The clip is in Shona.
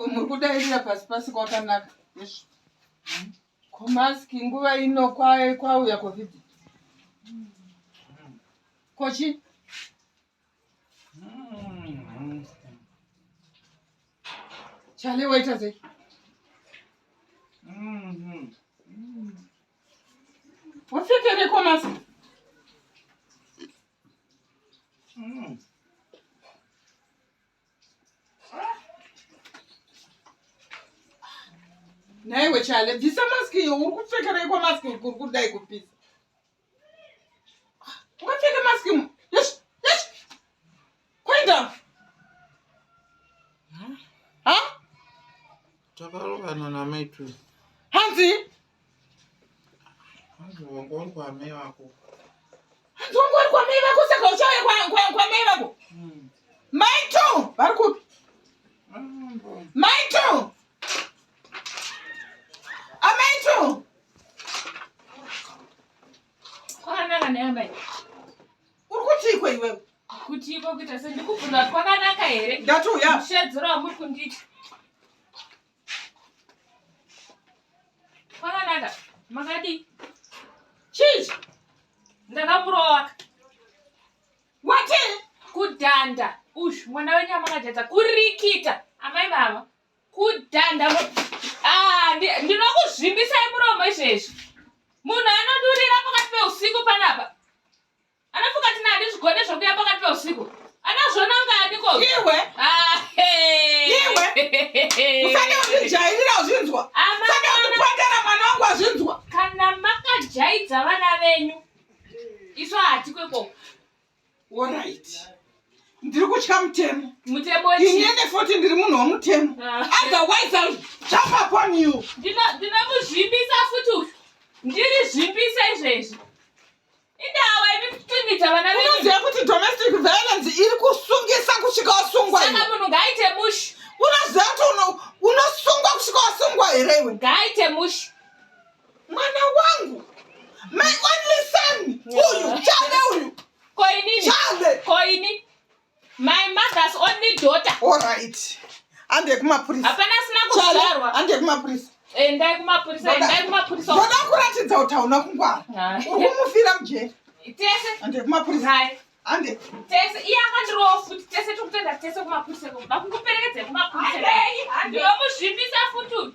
Ko muri kudairira pasi pasi kwakanaka. Yes. Ko mask nguva ino kwauya covid. Kochi? Chale waita sei? Wapfekereko mask? Nhaiwe Chale, bvisa mask iyo uri kupfekereiko mask kuri kudai kupisa? Ungapfeka mask mu? Yes, yes. Kuenda. Ha? Takarovana namai tu. Hanzi? Hanzi wanga uri kwamai vako. Hanzi wanga uri kwamai vako saka uchauya kwamai vako. Hmm. Mai tu vari kupi? Mai tu. Amai tu. Kwakanaka nhai amai. Uri kutiiko iwewe? Kutiiko kuita sendikubvunza kuti kwakanaka here? Ndati uya. Mushedzero wamuri kundiita. Kwakanaka. Makadii? Chii? Ndakamurova. Wati? Kudhanda. Ushu mwana wenyu amakajadza kurikita. Amai vava. Kudhanda. Ah, ndinokuzvimbisai muromo izvezvi. Munhu anodurira pakati peusiku panapa. Anofunga tina handizvigone zvokuya pakati peusiku. Anozvona ngani ko? Iwe. Ah, hey. Iwe. Usade kundijairira uzvinzwa. Usade kundipondera mwana wangu azvinzwa. Kana makajaidza vana venyu. Isu hatikwe ko. Alright. Ndiri kutya mutemo. Mutemo chii? Ini ende futi ndiri munhu womutemo. Ah. Otherwise I'll jump upon you. Ndinokuzvimbisa futi uyu. Ndiri zvimbisa izvezvi. Indawa imi kutunidza vana venyu. Unoziva kuti domestic violence iri kusungisa kusvika wasungwa Saka munhu ngaaite mushe. Unoziva kuti unosungwa kusvika wasungwa here iwe? Ngaaite mushe. Mwana wangu. My only son. Uyu, chale uyu. Ko inini? Chale. Ko ini? My mother's only daughter. All right. Ande kumapurisa. Hapana asina kuzvarwa. Ande kumapurisa. Endai kumapurisa, endai kumapurisa. Ndoda kuratidza kuti hauna kungwara. Uri kumufira mujeri. Tese. Ande kumapurisa. Hai. Ande. Tese iye akandirowa futi tese tikutenda tese kumapurisa. Vakungoperekedza kumapurisa. Ndinomuzvimbisa futi.